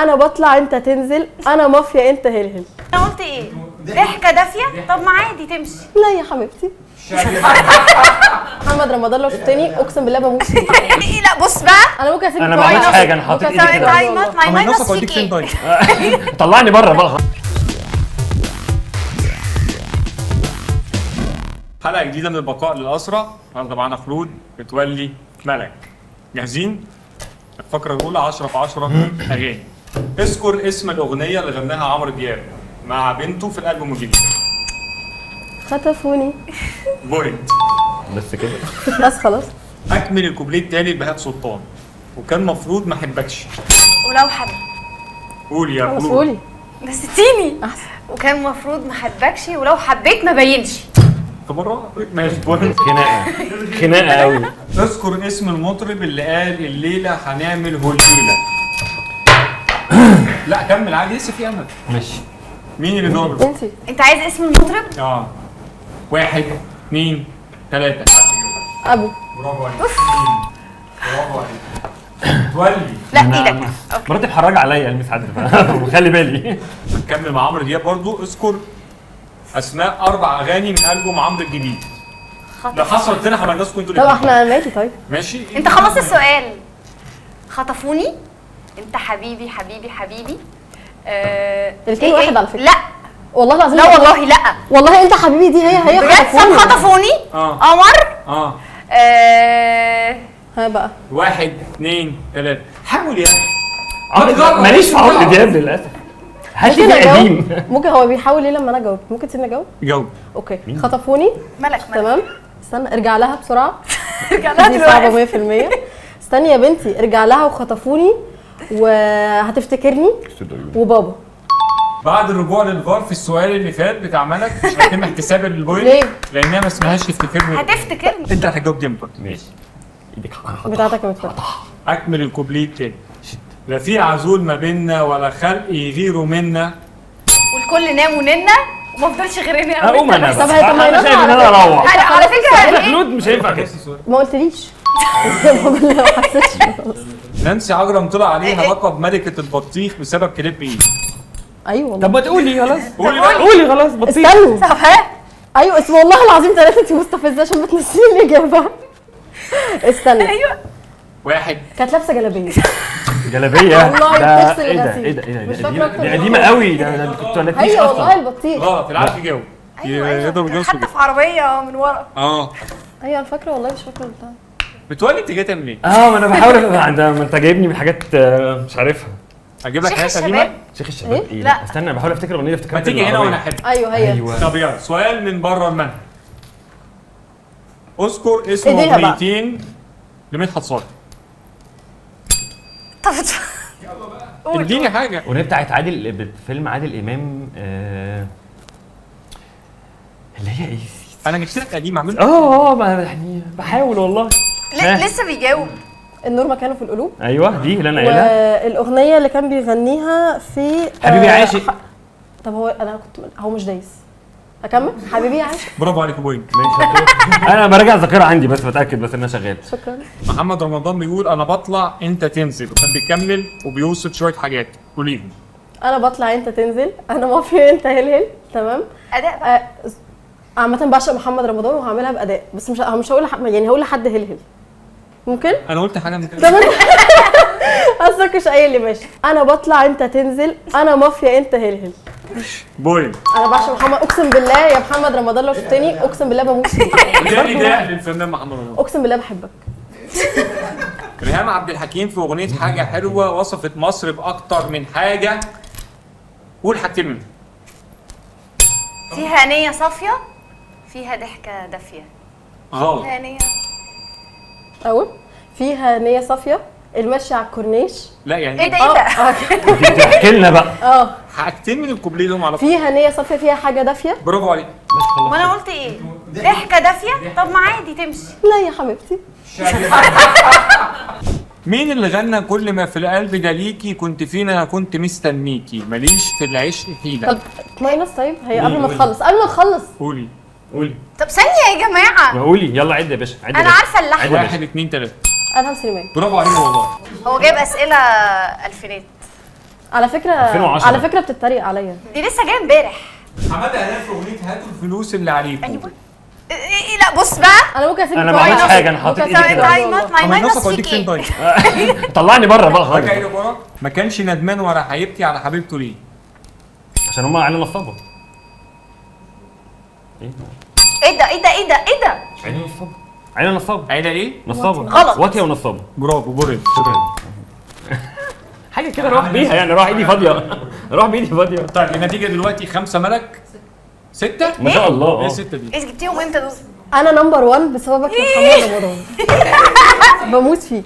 انا بطلع انت تنزل، انا مافيا انت هلهل. انا قلت ايه؟ ضحكه دافيه؟ طب ما عادي تمشي. لا يا حبيبتي. محمد رمضان لو شفتني اقسم بالله بموت فيك. ايه لا بص بقى، انا ممكن اسيبك. انا ما عملتش حاجة، انا حاطط ايدي كده. my minus فيك ايه؟ طلعني بره بقى. حلقة جديدة من البقاء للاسرى. النهارده معانا خلود بتولي ملك. جاهزين؟ الفقرة الاولى 10 في 10 اغاني. اذكر اسم الاغنية اللي غناها عمرو دياب مع بنته في الالبوم الجديد. خطفوني. point. بس كده؟ بس خلاص. اكمل الكوبليه التاني لبهاء سلطان، وكان مفروض ما احبكش. ولو حب. قول يا خلود. قولي. بس تيني احسن. وكان مفروض ما احبكش ولو حبيت ما بينش. طب مرة ماشي point. خناقه خناقه قوي. اذكر اسم المطرب اللي قال الليلة هنعمل هليله. لا كمل عادي لسه في امل. ماشي. مين اللي ضرب؟ انت. انت عايز اسم المطرب؟ اه. 1 2 3. ابو. برافو عليك. برافو عليك. تولي. لا ايدك. مراتي بحرج عليا المس عادل وخلي بالي. هنكمل مع عمرو دياب برضو. اذكر اسماء 4 اغاني من البوم عمرو الجديد. لو حصلت لنا هنجازكم انتوا الاثنين. طب احنا ماشي. طيب ماشي. انت خلصت السؤال. خطفوني، انت حبيبي حبيبي حبيبي. الاثنين واحد على فكرة. لا والله العظيم. لا والله لا والله انت حبيبي دي هي خطفوني. خطفوني. قمر. ها بقى. 1 2 3. حاول يا اخي. ماليش في عمرو دياب للاسف. هات لي قديم. ممكن هو بيحاول ليه لما انا جاوبت؟ ممكن تسيبني اجاوب؟ جاوب. okay. خطفوني ملك. تمام. استنى ارجع لها بسرعة. ارجع لها دي صعبة 100%. استني يا بنتي. ارجع لها وخطفوني وهتفتكرني وبابا. بعد الرجوع للفار في السؤال اللي فات بتاع ملك مش هيتم احتساب ال point. ليه؟ لانها ما اسمهاش تفتكرني. هتفتكرني. انت هتجاوب دي امتى؟ ماشي. ايدك بتاعتك يا متولي. اكمل الكوبليه التاني. لا في عزول ما بينا ولا خلق يغيروا منا، والكل نام وننا وما فضلش غير انا. اقوم انا بقى. انا شايف ان انا اروح على فكرة. خلود مش هينفع كده. ما قلتليش. ما حسيتش. نانسي عجرم طلع عليها لقب ملكة البطيخ بسبب كليب ايه؟ ايوه والله. طب ما تقولي خلاص. قولي قولي خلاص. بطيخ. استنوا. طب ها. ايوه اسم والله العظيم 3. انت مستفزة عشان بتنسيني الاجابة. استنى. ايوه. 1. كانت لابسه جلابية. جلابية والله بتغسل. ايه ده ايه ده ايه ده؟ دي قديمة قوي. ده كنت ولا ايوه والله البطيخ. غلط. العب يجاوب. ايوه حتى في عربية من ورا. ايوه انا فاكره والله. مش فاكره بتاع بتولي. انت جاي تعمل ايه؟ ما انا بحاول. ما انت جايبني من حاجات مش عارفها. اجيب لك حاجات قديمة. شيخ الشباب ايه؟ لا استنى انا بحاول افتكر اغنية. افتكرت ما تيجي هنا وانا احب. ايوه هي. طب يلا سؤال من بره المنهج. اذكر اسم اغنيتين لمدحت صالح. طب اديني حاجة. الاغنية بتاعت عادل، فيلم عادل امام، اللي هي ايه؟ انا جبت لك قديم. عملت يعني بحاول والله. لسه بيجاوب. النور مكانه في القلوب. ايوه دي اللي انا قايلها. والاغنية اللي كان بيغنيها في حبيبي عاشق. طب هو انا كنت هو مش دايس. اكمل؟ حبيبي عاشق. برافو عليك point. ماشي. انا براجع الذاكرة عندي بس بتاكد بس ان انا شغال. شكرا. محمد رمضان بيقول انا بطلع انت تنزل، وكان بيكمل وبيوصف شوية حاجات. قوليهم. انا بطلع انت تنزل، انا مافيا انت هلهل. تمام. اداء بقى. عامة بعشق محمد رمضان وهعملها باداء، بس مش هقول يعني هقول لحد هلهل. ممكن؟ انا قلت حاجة من كده. اصلك مش قايل لي. ماشي. انا بطلع انت تنزل، انا مافيا انت هلهل. point. انا بعشق محمد. اقسم بالله يا محمد رمضان لو شفتني اقسم بالله بموت فيك. ده نداء للفنان محمد رمضان. اقسم بالله بحبك. ريهام عبد الحكيم في اغنية حاجة حلوة وصفت مصر باكتر من حاجة. قول حاجتين منهم. فيها نيه صافية، فيها ضحكه دافيه. غلط. فيها نيه. اقول فيها نيه صافية، المشي على الكورنيش. لا يعني ايه ده ايه ده؟ انت بتحكي لنا بقى. حاجتين من الكوبليه لهم على فيها نيه صافية، فيها حاجة دافيه. برافو عليك. ما انا قلت ايه؟ ضحكه دافيه؟ طب ما عادي تمشي. لا يا حبيبتي. مين اللي غنى كل ما في القلب ده ليكي كنت فينا انا كنت مستنيكي ماليش في العشق حيله؟ طب minus. طيب هي قبل ما تخلص. قبل ما تخلص قولي قولي. طب ثانية يا جماعة. قولي يلا. عد يا باشا. عد. انا عارفه اللحن. 1 2 3. ادهم سليمان. برافو عليك والله. هو جايب اسئلة الفينات. على فكرة 2010. على فكرة بتتريق عليا. دي لسه جاية امبارح. حمادة هلال في اغنية هاتوا الفلوس اللي عليكم. ايوه إيه لا بص بقى، انا ممكن اسيب أنا ما عملتش حاجة، أنا حاطط إيدي كده. my minus نصك فيك اوديك فين ايه؟ طيب؟ طلعني بره بقى رجع خالص. ايدك ورا. ما كانش ندمان ولا هيبكي على حبيبته ليه؟ عشان هم عيله نصابه. ايه؟ ايه ده ايه ده ايه ده ايه ده؟ عيله نصابه، عيله نصابه، عيله ايه؟ نصابه. غلط. واطية ونصابه. برافو برد. شكرا. حاجة كده روح بيها يعني، روح ايدي فاضية، روح بايدي فاضية. طيب النتيجة دلوقتي 5 ملك 6. ما شاء الله. ايه 6 دي؟ ايه جبتيهم امتى دول؟ انا number 1 بسببك يا محمد رمضان. بموت فيك.